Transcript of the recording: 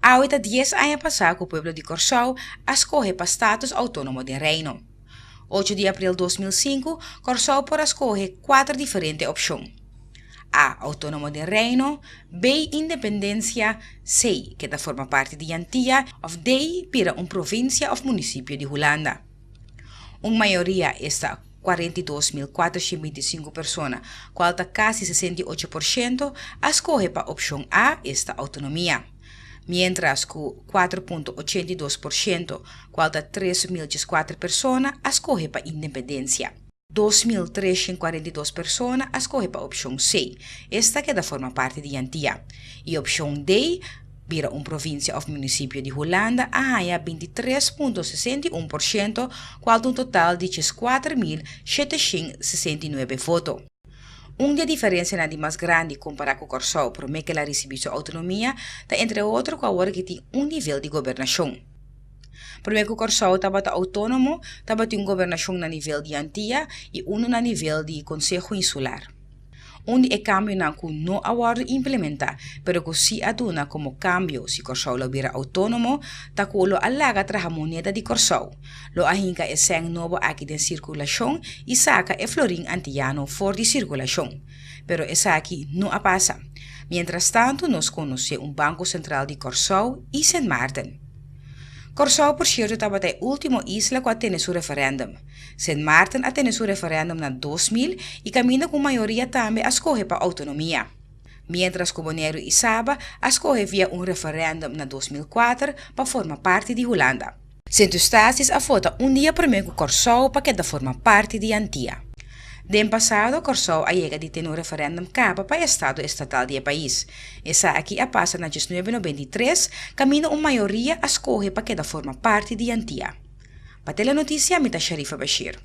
Awe ta dies aña pasá ku pueblo di Kòrsou a skohe pa status outónomo den Reino. Ocho di april 2005, Kòrsou por a skohe kuater diferente opshon, A, outónomo den Reino, B, independensia, C, keda forma parti di Antia, òf D, bira un provinsia òf munisipio di Hulanda. Un mayoria, esta 42.425 persona, kual ta kasi 68%, a skohe pa opshon A, esta outonomia. Miéntras ku 4.82%, kual ta 3.004 persona, a skohe pa independensia. 2.342 persona a skohe pa opshon C, esta keda forma parti di Antia. I opshon D, bira un provinsia òf munisipio di Hulanda, a haña 23.61%, kual ta un total di 4.769 voto. Un di e diferensianan di mas grandi kompará ku Kòrsou promé ku el a risibí su outonomia ta entre otro ku awor aki tin un nivel di gobernashon. Promé ku Kòrsou tabata outónomo tabatin un gobernashon na nivel di Antia i unu na nivel di Konseho Insular. Un di e kambionan ku no a wòrdu implementá pero ku sí a duna komo kambio si Kòrsou lo bira outónomo ta ku lo a laga traha moneda di Kòrsou. Lo a hinka e sèn nobo aki den sirkulashon i saka e florin antiyano for di sirkulashon. Pero esaki no a pasa. Mientrastantu nos konosé un Banko Sentral di Kòrsou i Sint Maarten. Kòrsou por sierto tabata e último isla ku a tene su referèndum. Sint Maarten a tene su referèndum na 2000 i kaminda ku mayoria tambe a skohe pa outonomia. Miéntras ku Boneiru i Saba a skohe via un referèndum na 2004 pa forma parti di Hulanda. Sint Eustatius a vota un dia promé ku Kòrsou pa keda forma parti di Antia. Den pasado Kòrsou a yega di tene un referèndum kaba pa estado estatal di e pais. Esaki a pasa na 1993 kaminda un mayoria a skohe pa keda forma parti di Antia. Pa Telenotisia mi ta Sharifa Bashir.